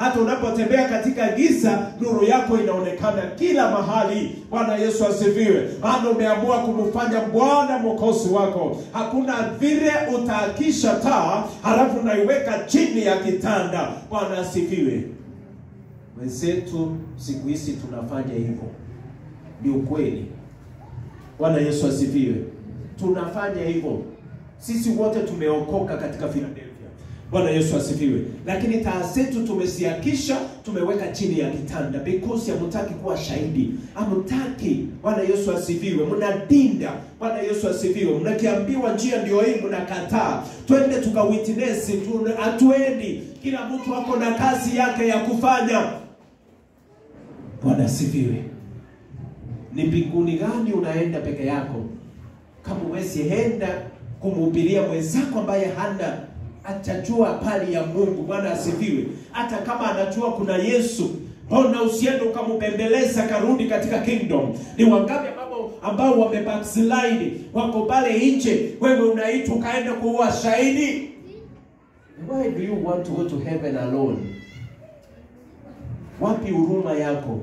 Hata unapotembea katika giza, nuru yako inaonekana kila mahali. Bwana Yesu asifiwe. Maana umeamua kumfanya Bwana Mwokozi wako. Hakuna vile utaakisha taa halafu unaiweka chini ya kitanda. Bwana asifiwe. Wenzetu siku hizi tunafanya hivyo. Ni ukweli. Bwana Yesu asifiwe. Tunafanya hivyo. Sisi wote tumeokoka katika Philadelphia. Bwana Yesu asifiwe. Lakini taa zetu tumeziakisha, tumeweka chini ya kitanda because hamtaki kuwa shahidi. Hamtaki. Bwana Yesu asifiwe. Mnadinda. Bwana Yesu asifiwe. Mnakiambiwa njia ndio hii, mnakataa. Twende tukawitness, hatuendi. Kila mtu ako na kazi yake ya kufanya. Bwana asifiwe. Ni mbinguni gani unaenda peke yako kama huwezi enda kumhubiria mwenzako ambaye hana atajua pali ya Mungu? Bwana asifiwe. Hata kama anajua kuna Yesu, mbona usiende ukamubembeleza karudi katika kingdom? Ni wangapi ambao wame backslide wako pale nje, wewe unaitwa ukaenda kuwa shahidi? Why do you want to go to heaven alone? Wapi huruma yako?